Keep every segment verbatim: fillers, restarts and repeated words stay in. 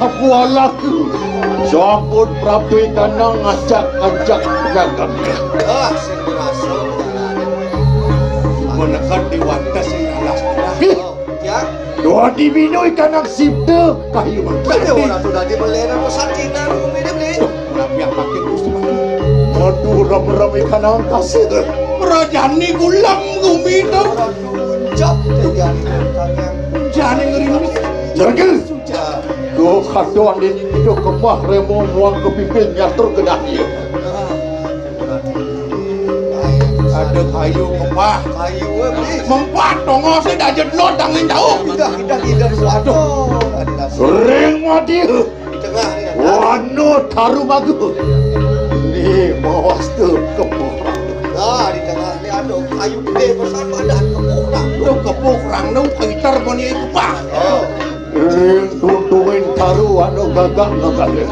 Aku alaku. Sampun prapto ikanang ngajak-ngajak dagang. Ah, sing merasa. Menekan di wates sing alas. Ya. Dua dibino ikanang sipte kayu. Ada orang tu dadi melenan pesan Cina, ngomong dia beli. Orang yang pakai Gusti Patih. Aduh, rame-rame ikanang kasih. Rajani gulam gumi tu. Jap, jani. Jani ngerimis. Jagel. Duh, kadoan ini hidup kemah remo muang kepipin nyatur ke dahil. Ada kayu kemah. Kayu, eh, beli. Mempat, tongos, eh, dah jedlot, tangan jauh. Tidak, tidak, tidak, suatu. Ring mati. Di tengah ni. Wano taru bagus. Ni, bawas tu kemah. Ah, di tengah ni ada kayu gede besar badan kemah. Tu kemah orang tu, kaitar bani kemah. Oh. Ring tuntungan taru anu gagak ngagale.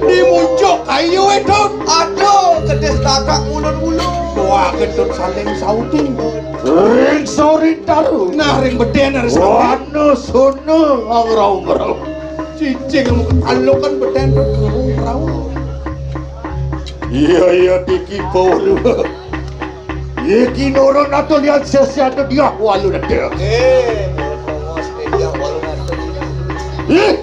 Di muncuk kayu itu. Aduh, kedis gagak ulun-ulun. Wah, gendut saling sauting. Ring sorin taru. Nah, ring beden harus. Wana suna ngangrau-ngrau. Cicing kamu ketalukan beden tuh ngangrau. Iya, iya, tiki paulu. Iki nurun atau lihat sesi atau dia walu nete. Eh, bos, dia walu nete. Ih,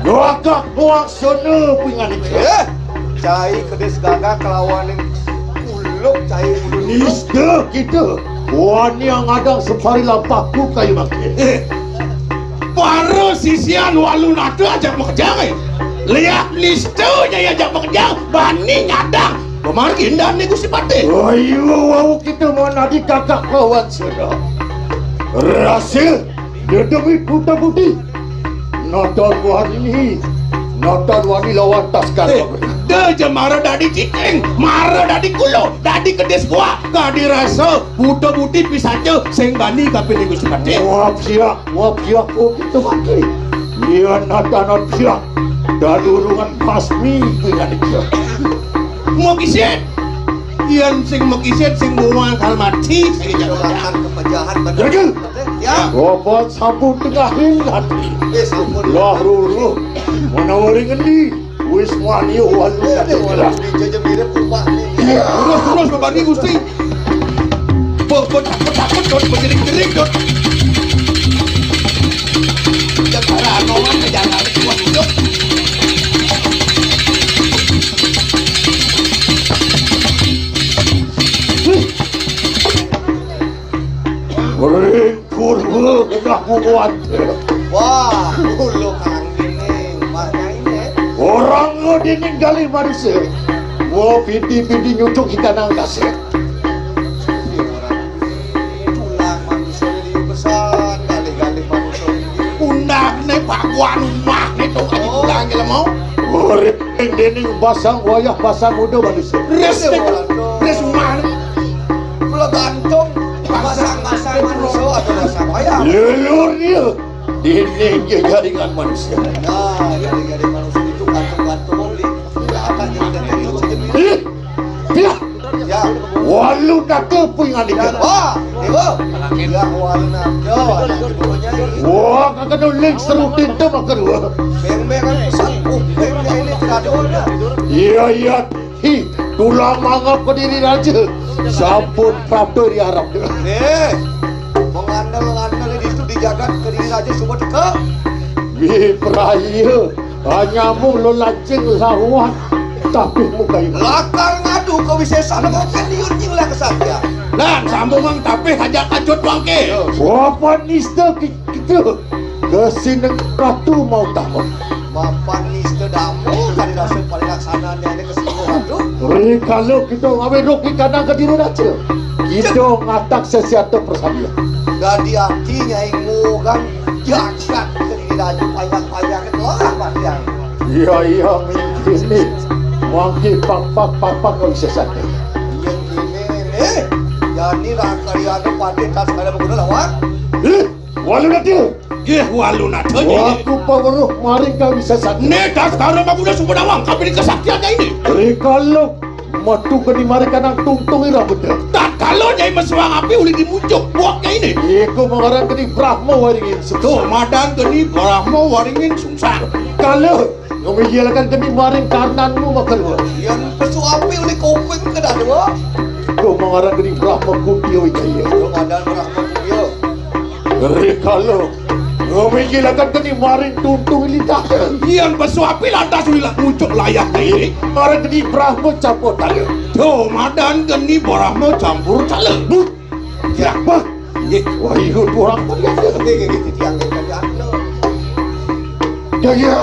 gagak muang sono pingan iki. Eh, cai kedis gagak kelawanin uluk cai uluk. Nista kita. Wani yang ada separi lampahku kayu bangkit. Eh, para sisian walu nate ajak makejang, eh. Lihat nista nya ajak makejang, bani nyadang. Pamargi indahan ni Gusti Patih. Ayo, wau kita mau nadi kakak lawan sira. Rasil, dedemi buta budi. Natan wani, natan wani lawan taskar. Eh, dah je mara dadi cicing, mara dadi kulo, dadi kedis gua. Kadi rasa buta budi pisaja sing bani kapilih Gusti Patih. Wap siak, wap siak, oh kita mati. Iya natan siak. Dadurungan pasmi dengan dia. Mau kisit. Yan sing makisit sing bunga kal mati sing jatuh. Kepejahan bener. Jagel. Ya. Obat sampun tengahin hati. Eh, sampun. Lah ruru. Mana orang ngendi? Wis wani wan. Jaja mirip rumah ni. Terus terus bebani Gusti. Be be takut takut dot berjerik-jerik dot. Jangan anongan jangan kuat hidup. Ring purwa kena kuat. Wah, ulo kang ini, maknya ini. Orang lo dining galih manusia. Mau piti-piti nyucuk ikan angkasa. Tulang manusia ini besar, galih-galih manusia ini. Undang ni pakuan rumah ni tu kaji tulang ni mau. Orang Dening basang wayah basang muda manusia. Res res umah. Kula gantung basang-basang manusia atau basang wayah. Lelur dia. Dening jaringan manusia. Nah, jaring-jaring manusia itu gantung-gantung oli. Tidak akan jadi. Ih, dia. Ya. Walu nate puing ane. Wah, dewa. Ya, walu nate. Wah, kagak nuling serutin tuh makan gua. Beng-beng kan pesan kuping ini tidak ada. Iya, iya. Hi, tulang mangap kediri raja. Sampun prapto di Arab. Eh, mengandel-ngandel itu di jagat kediri raja semua teka. Wi praya. Hanya mung lo lajeng lawan tapi muka ini. Lakar ngadu ke wisesa nemu kan diunjing lah kesatria. Lan sambung mang tapi hajak ajut bangke. Wapan nista ki- kita kesineng ratu mau tamu. Mapan nista damu kan dirasa paling laksana ni ada kesineng ratu. Ri kalau kita ngawe rok di kandang kediri raja. Kita ngatak sesiata persabia. Dadi ati nyai mu kan jagat kediri raja payah-payah. Wah, Pak Hyang. Iya, iya, mingkini. Mangki papak-papak nggak bisa sakit. Mingkini, eh, jani rakari anu pati tas kada baguna lawan. Ih, walu nate. Ih, walu nate. Waku paweruh maring kang bisa sakit. Ne tas kada baguna sumpah dawang kami di kesaktiannya ini. Rikalo Metu geni maring kanang tungtung ira betul. Tatkala Nyai mesuang api uli dimucuk buaknya ini. Iku mangaran geni Brahma waringin sungsang. Tuh, madan geni Brahma waringin sungsang. Kalau ngemijilakan geni maring karnanmu makarwa. Yang pesu api uli kuping ke dadua. Tuh, mangaran geni Brahma Kunti Wijaya. Tuh, madan Brahma Kunti. Rikala ngemijilakan geni maring tungtung lidah. Yang pesu api lantas uli mucuk layaknya ini. Maring geni Brahma Campur Tala. Tuh, madan geni Brahma Campur Tala. Bu. Ya, bah. Nggih. Wah, iya, orang pun ya. Nggih, nggih, nggih, titiang, nggih, titiang. Ya, ya.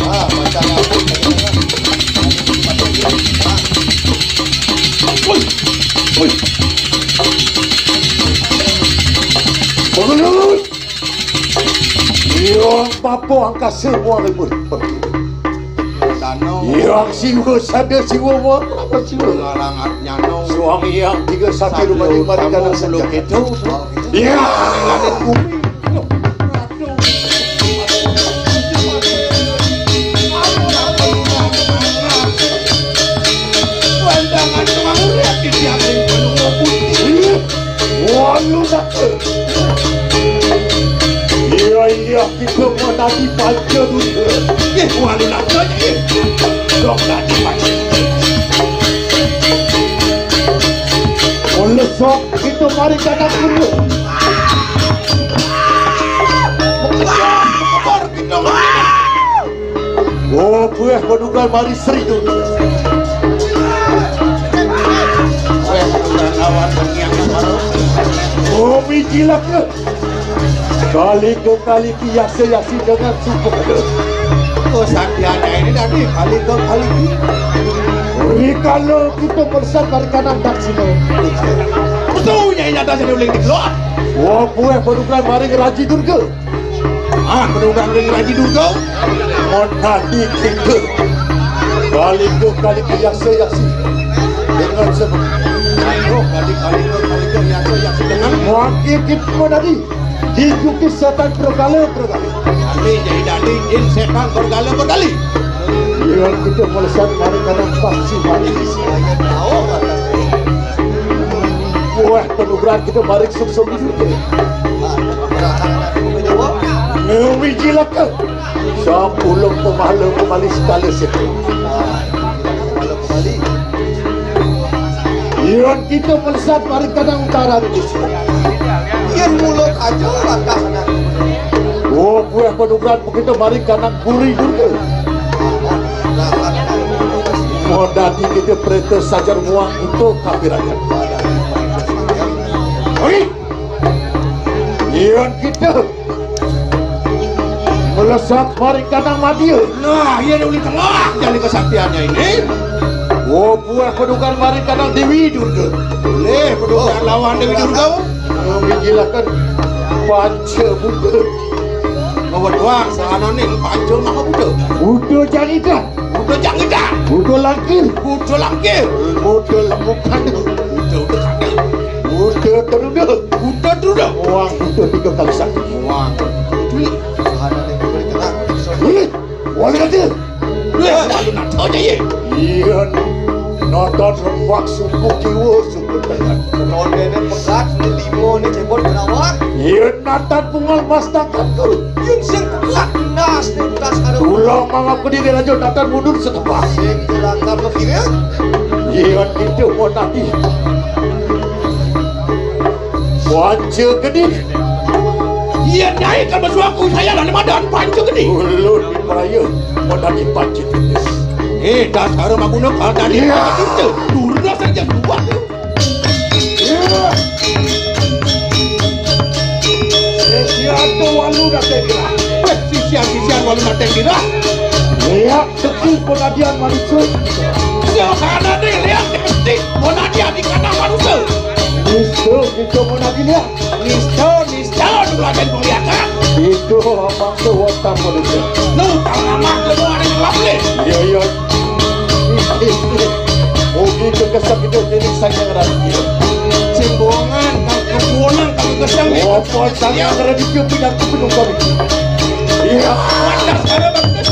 Ah, macam apa? Woi, woi. Bangun, bangun. Yang papo angkasa muang ribut pergi. Danau. Yang siwa sada siwa muang apa siwa? Ngalangat nyano. Suang yang tiga sati rumah di mari kanan saja. Itu. Ya. Langit bumi. Aduh. Pandangan tukang urip di tiang ring penunggu putih. Walu nak. Iya, iya, kita menanti panca dunia. Eh, walu nak, eh. Dok, nanti panca. Oleh sok, kita mari kata dulu. Kita mari. Oh, buah paduka mari serius. Buah paduka lawan yang baru. Oh, mijilaka. Kalika-kaliki yasa-yasi dengan sumpah. Oh, satiana ini tadi kalika-kaliki. Rikala kita melesat mari kanang daksina. Betul, Nyai, nyata sini uling di keluar. Oh, buah paduka mari Raji Durga. Ah, menunggang ring Raji Durga. Monadi kita. Kalika-kalika yasa-yasi. Dengan sebut. Oh, kalika-kalika yasa-yasi dengan. Mangkikit monadi. Dijuki setan bergala-bergala. Kami jadi dadi jin setan bergala-bergali. Yang kita melesat mari kanang pasti mari. Wah, penugaran kita mari sukses. Ngewiji leka. Sapuluh pemahala pemali sekala situ. Yang kita melesat mari kanang utara di sini. Yang mulut aja lantas anak. Oh, buah penugaran kita mari kanang puri dulu. Modadi kita perintah sajar muang untuk kapirangan. Oi! Yang kita melesat mari kanang madia. Nah, iya uli tengah jadi kesaktiannya ini. Oh, buah paduka mari kanang Dewi Durga. Boleh paduka lawan Dewi Durga. Menggilahkan panca buta. Bawa doang sahana ning panca maka buta. Buta jang idah. Buta jang idah. Buta langkir. Buta langkir. Buta lembukan. Buta buta kandel. Buta terunda. Buta terunda. Wah, buta tiga kali satu. Wah, buta. Sahana ning boleh kena. Ih, boleh kena. Wah, lalu nak tahu je ye. Iya, nonton rembak suku kiwa suku tengah. Penontonnya pekat, ini lima, ini cebol, kenawat. Iya, nonton bungal mas tangkap tu. Yang sing pekat, nas, ini tas ada. Tulang mangap ke diri lanjut, nonton mundur setempat. Sing dilangkap ke kiri. Iya, itu mau tadi. Panca geni. Iya, Nyai, kan masuk aku, saya lah madan panca geni. Ulun diperaya, modani panca geni. Eh, dasar maguna kal tadi. Iya. Panca geni. Durna saja buat. Iya. Sisian tu walu dah saya kira. Weh, sisian, sisian walu dah saya kira. Iya. Teguh penadian manusia. Sahana ni lihat mesti penadian di kandang manusia. Nista kita menadi lihat. Nista, nista, dulu ada yang kelihatan. Itu abang tu watak manusia. Nu, tak lama, lu ada yang lapis. Iya, iya. Mungkin kekesan kita jadi sayang rakyat. Cimbuangan, tak kebuangan, tak kekesan. Oh, apa sayang rakyat pindah ke penumpang. Iya. Wadah sekarang bagus.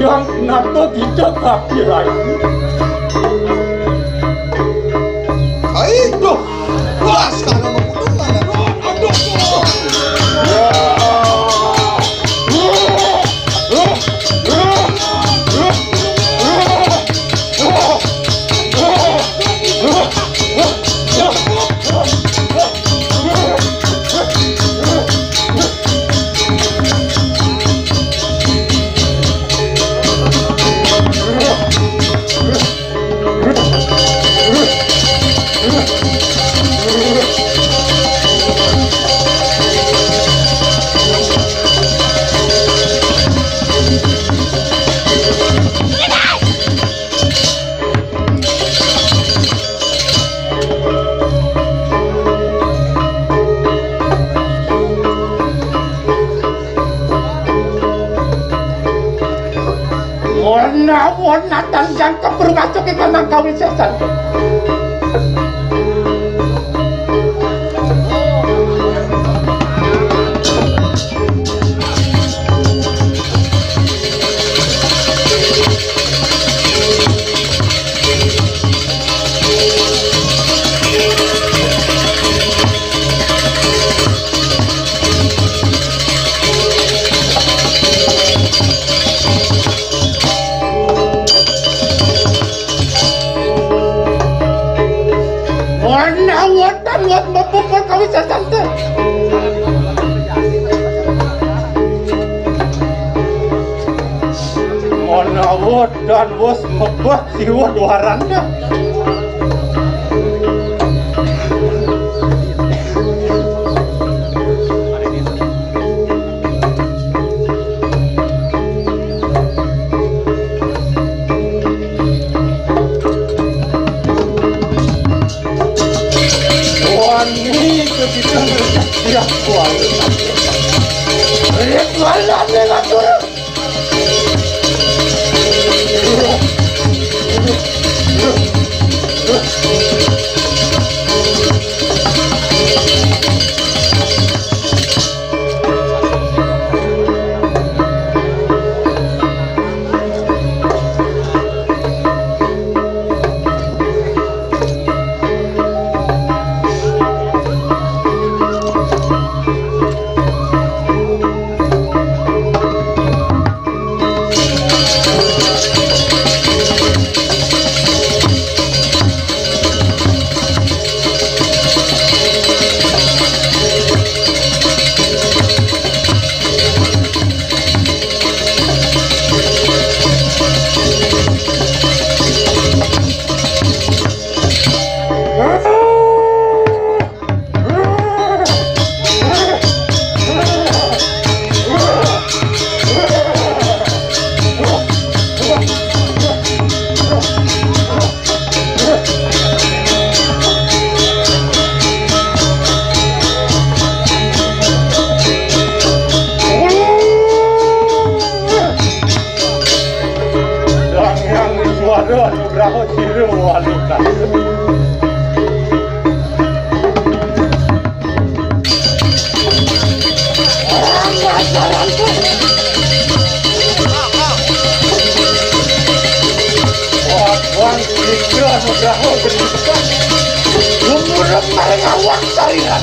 Yang nato tidak kaki lagi. Ayo, wah, sekarang mau putus mana? Aduh. Wona-wona tandang kepur masuk ke kanang kawisésan. Ana wonten wong mepupul kawisésan té. Ana wonten wong mepupul siwut waranda. Wani kepiting ya kual. Ritual ane ngatur. Sang Hyang Wiswara nugraha sira walukan. Wah, wah, sira nugraha geni. Umur maring awak sariran.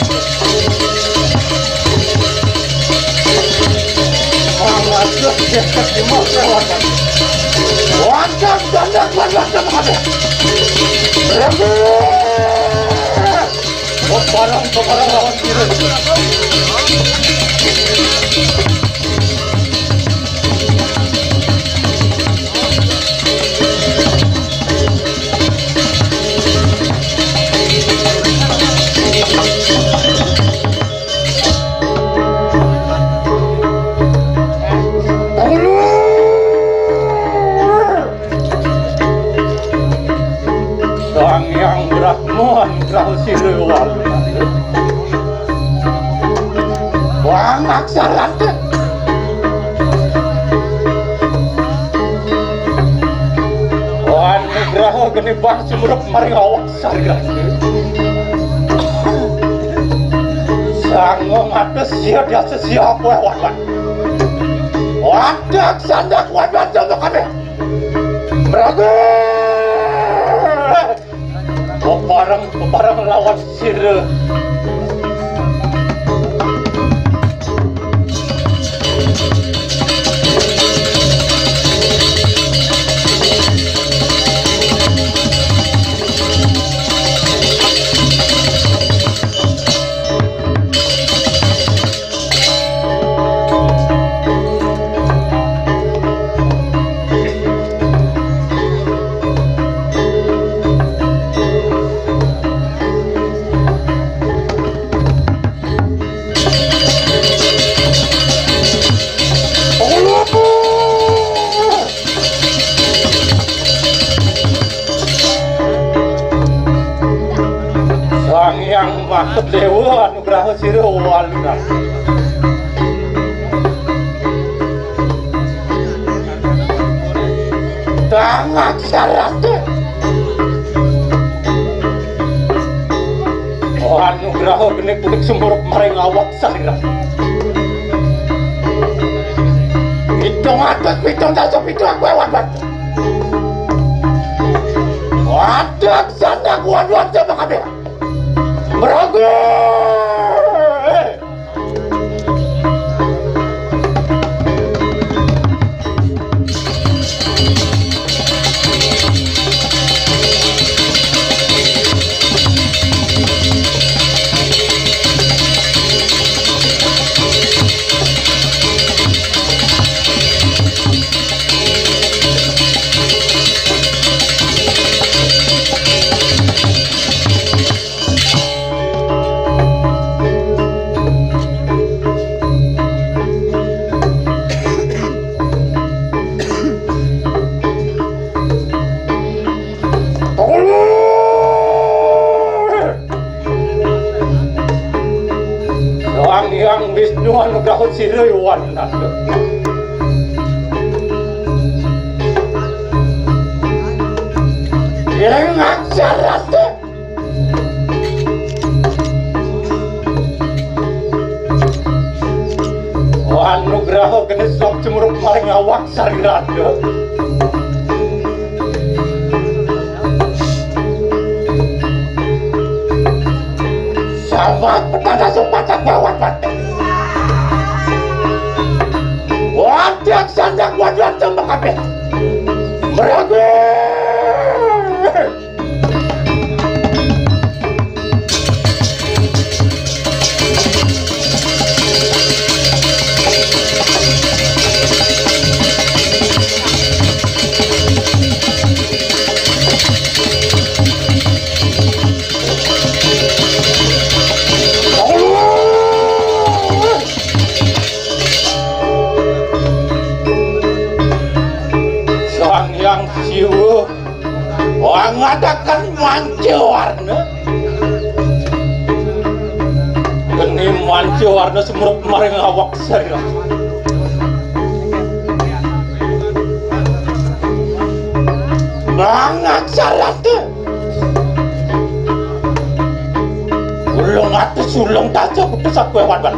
Wah, waduh, jagat di masa wadah. Wadah, wadah, wadah, wadah. Bebarang, bebarang lawan kiri. Sang Hyang Brahma nugraha sira walukan. Wah, aksara. Wah, nugraha geni bah sumurep maring awak sariran. Sangang atus sia dasa sia kuweh walukan. Adak sandak wadah jomblo kabeh. Meragu. Pepareng, pepareng lawan sira. Sang Hyang Makut Dewa anugraha sira walunan. Tangan sarate. Oh, anugraha geni putik sumurup maring awak salira. Pitung atus pitung dasa pitu aku ewan banget. Waduh, sandak waduh, coba kabeh. Meragu. Sang Hyang Wisnu anugraha sira walunan. Ing aksarate. Anugraha geni sumurup maring awak salira. Selamat petana supatak bawat mati. Wadah sandak wadah tembak kabeh. Meragu. Sang Hyang Siwa ngadaken manca warna. Geni manca warna sumurup maring awak salira. Mangan sarate. Ulung atus ulung taja putus aku ewan ban.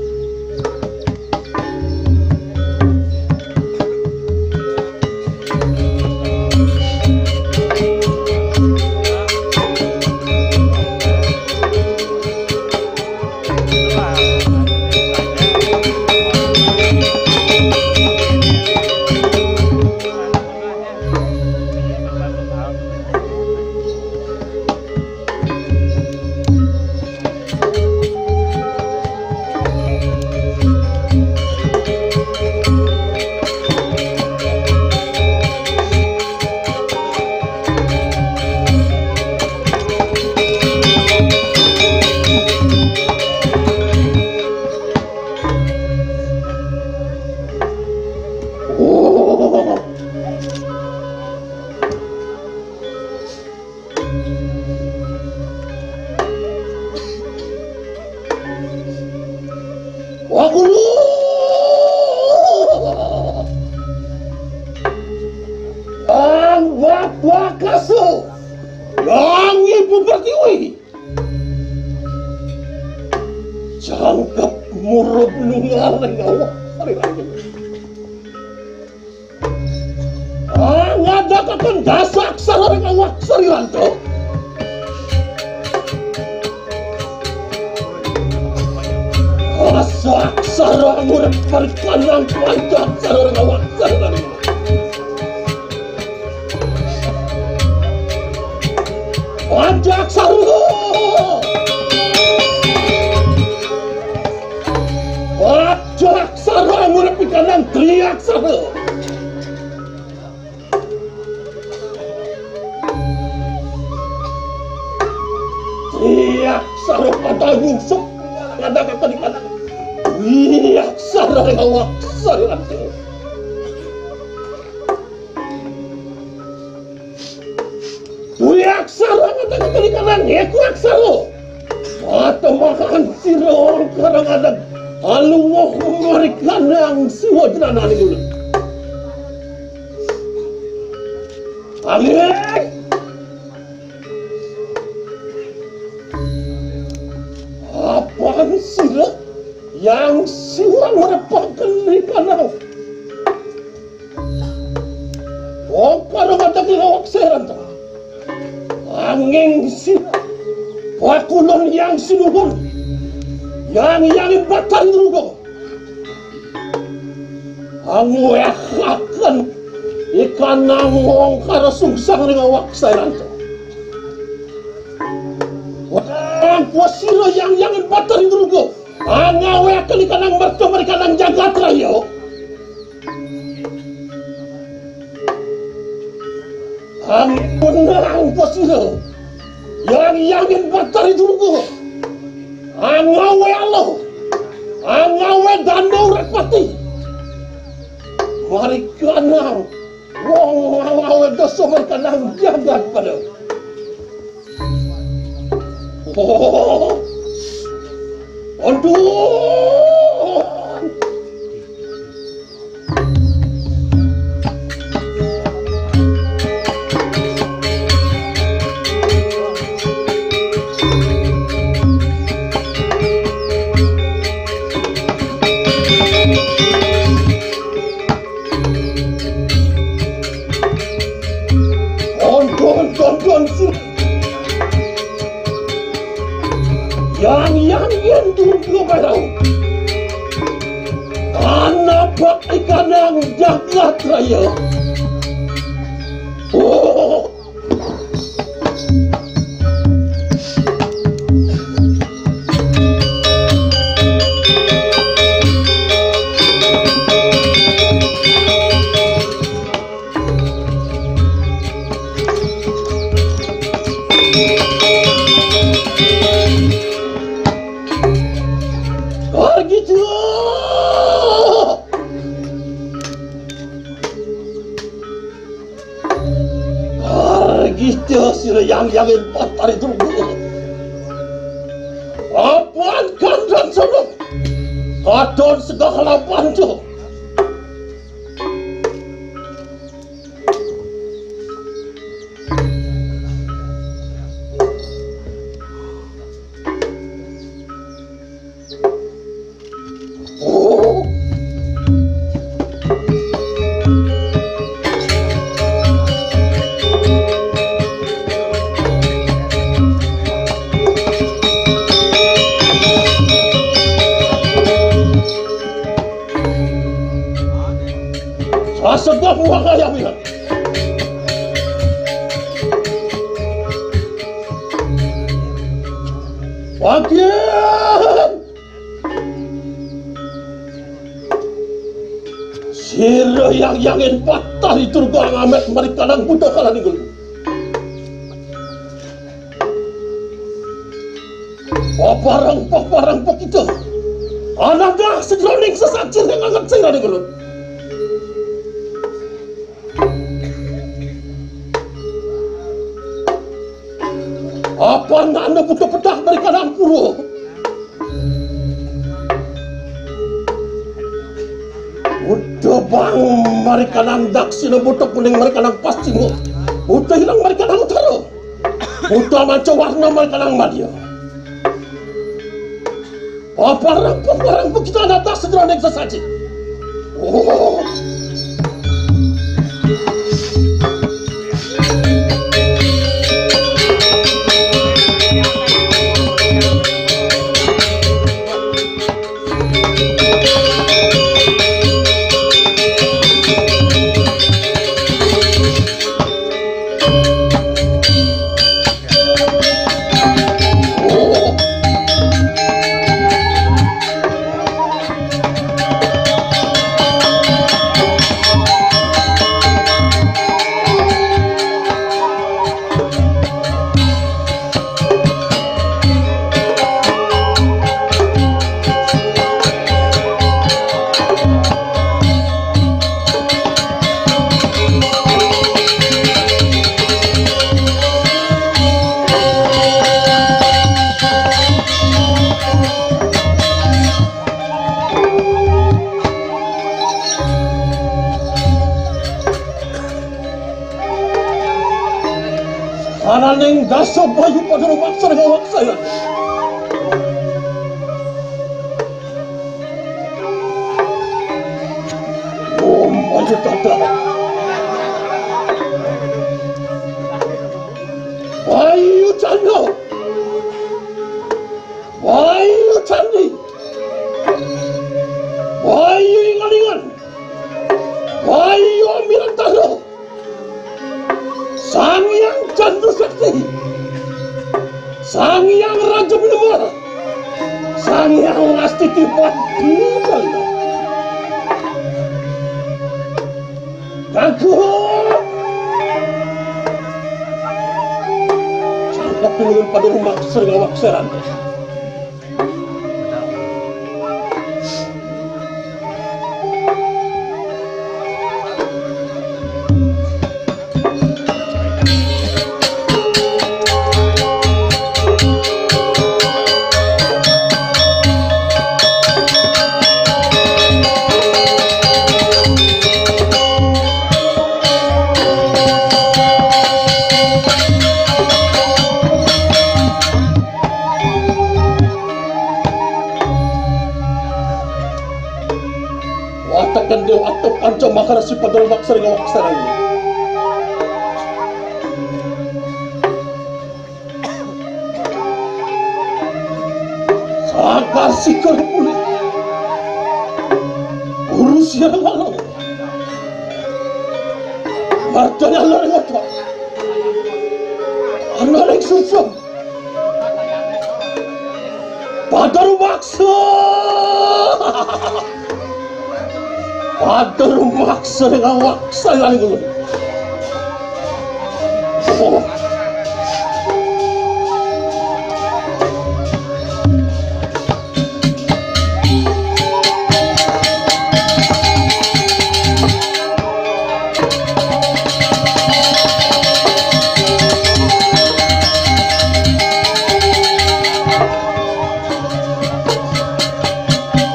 Ring awak Sri Ranto. Ah, ngadakaken dasa aksara ring awak Sri Ranto. Dasa aksara ngurip ring kanang panca aksara ring awak Sri Ranto. Panca aksara. Panca aksara ngurip ring kanang tri aksara. Tri aksara patayungsuk ngadakaken ring kanang. Tri aksara ring awak Sri Ranto. Dwi aksara ngadakaken ring kanang, iku aksara. Matemahan sira ongkara ngadeg aluwuh ring kanang Siwa jenengan kula. Angin. Apan sira Hyang Siwa ngrepaken ring kanang ongkara ngadakaken ring awak Sri Ranto. Anging sira pakulun Hyang Sinuhun, Hyang Hyangin Batari Durga. Angwehaken ring kanang ongkara sungsang ring awak Sri Ranto. Wah, sira Hyang Hyangin Batari Durga. Angwehaken ring kanang merta ring kanang jagat raya. Ampun nang pasira. Hyang Hyangin Batari Durga. Angawé Allah. Angawé Danu Wrapati. Marikanang wong angawé dosa marikanang jagat pada. Oh. Aduh. Ampun, ampun, ampun. Hyang Hyangin Durga Baru. Ana bakti kanang jagat raya. Oh. Argita! Argita sira Hyang Hyangin Batari Durga. Apan kandhang sono katon segah lapan tu. Oh. Sasebab wangayam ya. Bagian sira Hyang Hyangin Batari Durga ngamet marikanang buta kalaning gelu. Paparang, paparang pakita. Ananda sejeroning sesacir yang anget sing rada ngelut. Apa nanda buta pedak marikanang pura? Buta bang marikanang daksina, buta kuning marikanang pascima, buta hilang marikanang utara. Buta manca warna marikanang madya. Paparang-paparang kita nata sedraning sesaji. Oh. Ananing dasa bayu pada rumaksa ring awak saya. Om Bayu Tata. Bayu Canda. Bayu Candi. Bayu Ingalingan. Bayu Mirantara. Sang Hyang Chandra Sakti. Sang Hyang Raja Bima. Sang Hyang Astiti Pati. Gagal. Sangkep pinulun pada rumaksa ring awak saya. Watek gendé, watek panca maharasi pada rumaksa ring awak sareng. Sagar sigar pulih. Guru siar walau. Mardana lara ngata. Ananing susum. Pada rumaksa. Pada rumaksa ring awak saya ning ulun. Oh.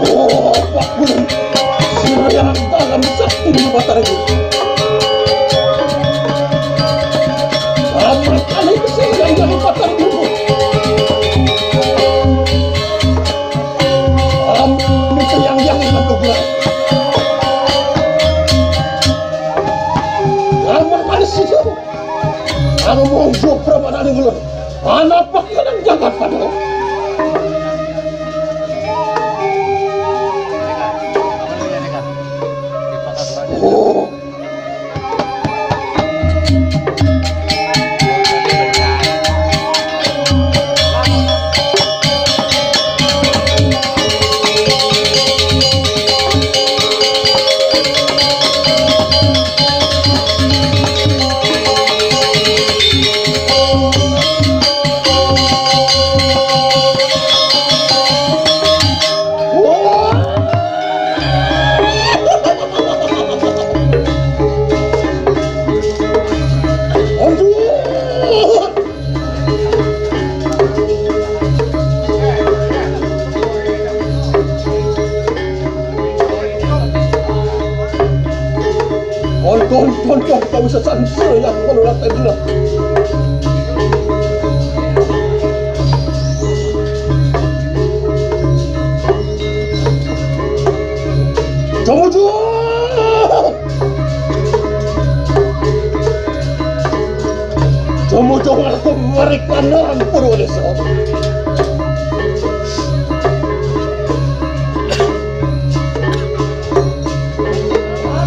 Oh, Pak Guru, sira yang dalam sakti di Batara Guru. Selamat kali kesini yang dalam Batara Guru. Amin, yang yang yang Amin, manis itu. Aku mau jawab berapa nang ulun. Anak pakai nang jagat padahal. Oh. Tonton, tonton, kau bisa sansir yang kalau rata dulu. Tumuju! Tumuju aku mereka nampun oleh sebab.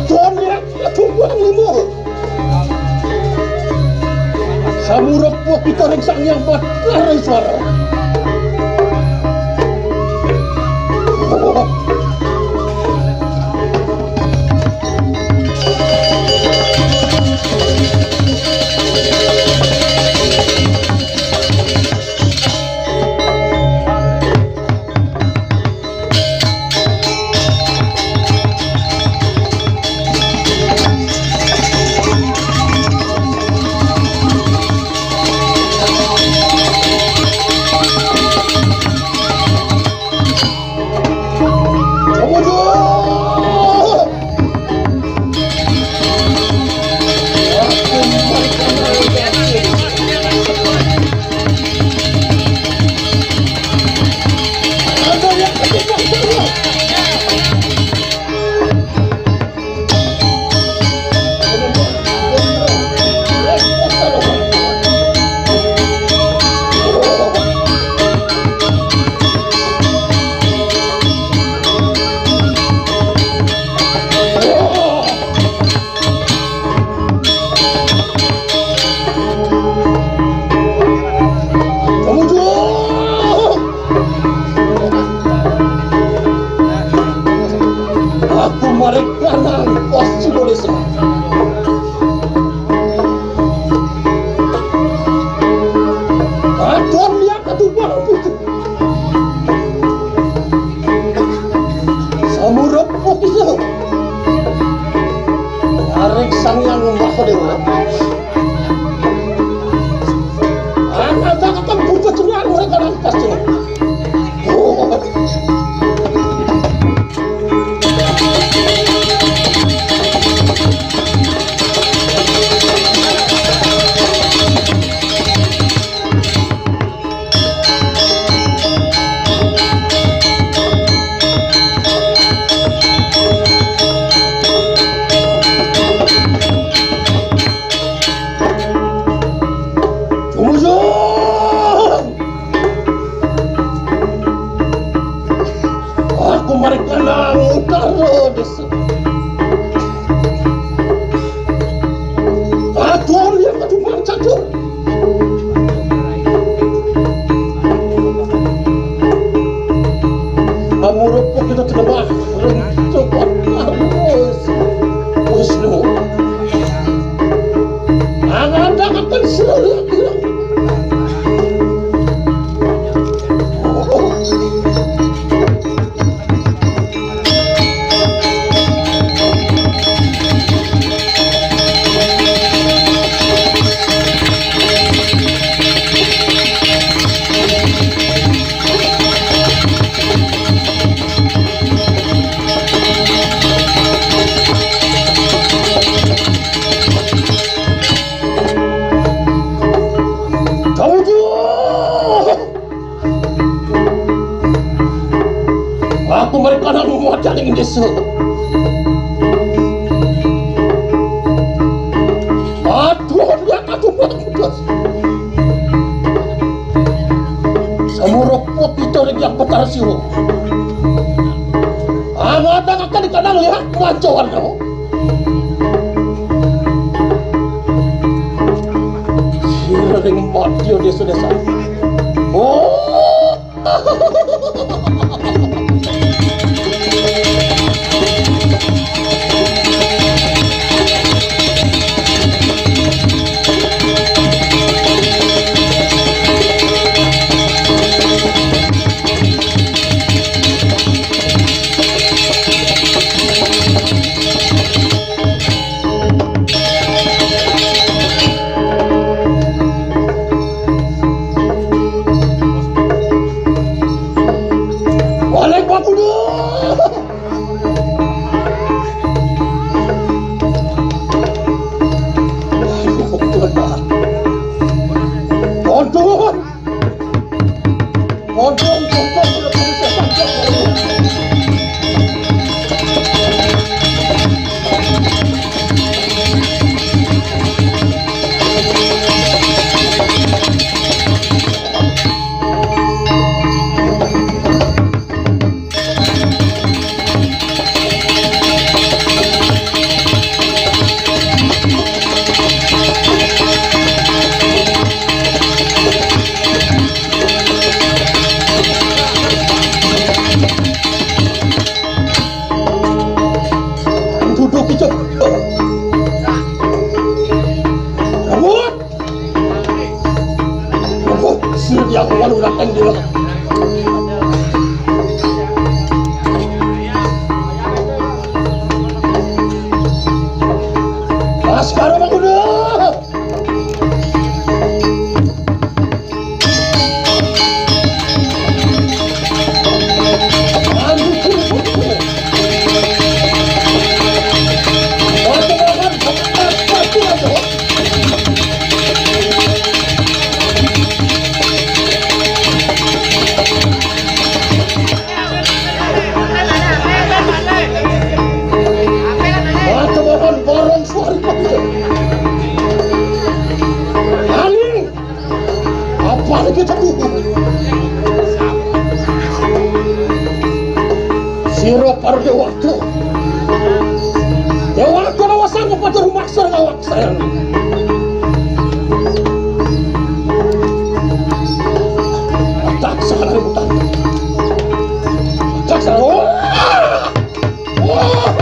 Tuhan ya, Tuhan lima. Samurep kita ring Sang Hyang Batara Iswara. Aku mereka nang pos Indonesia. Aduh, lihat aduh bang. Samurep waktu itu. Arek Sang Hyang Maha Dewa. Anak tak akan buka cengar mereka nang pos cengar. Aku mereka nang utara desa. Aduh, yang aduh bang catur. Amuruk kita terima. Wisnu. Angan akan selalu. Tumuju! Aku mereka nak muat dari desa. Aduh, dia aku bagus. Samurep waktu itu yang petar siu. Angata akan dikenang lihat kelancaran kau. Siring mati desa-desa. Oh. Balik, Pak Kudu. Aduh. Aduh, aduh, aduh, aduh, aduh. Aku kan udah teng di. Askara mah udah. Wah, teman-teman, borong suara. Ani, apa lagi tadi? Sira para dewata. Dewata lawasan kepada rumah saya, lawasan. Tak salah, tak. Tak salah. Oh!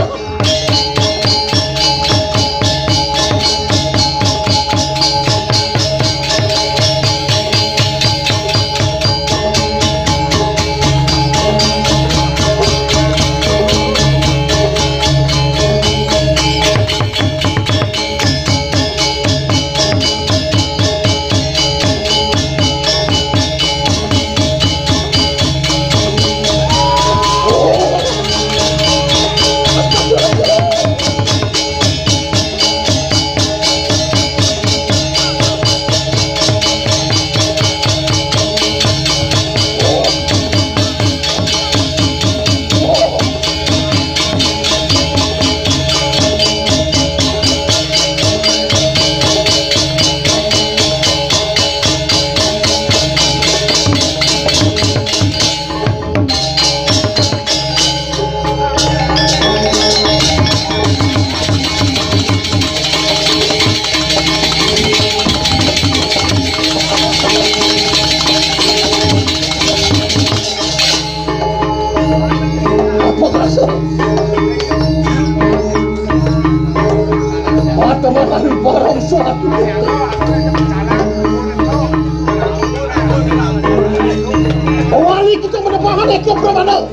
Apa kasar? Mata-mata di barang suatu. Wali kita menepahkan ekor pramana.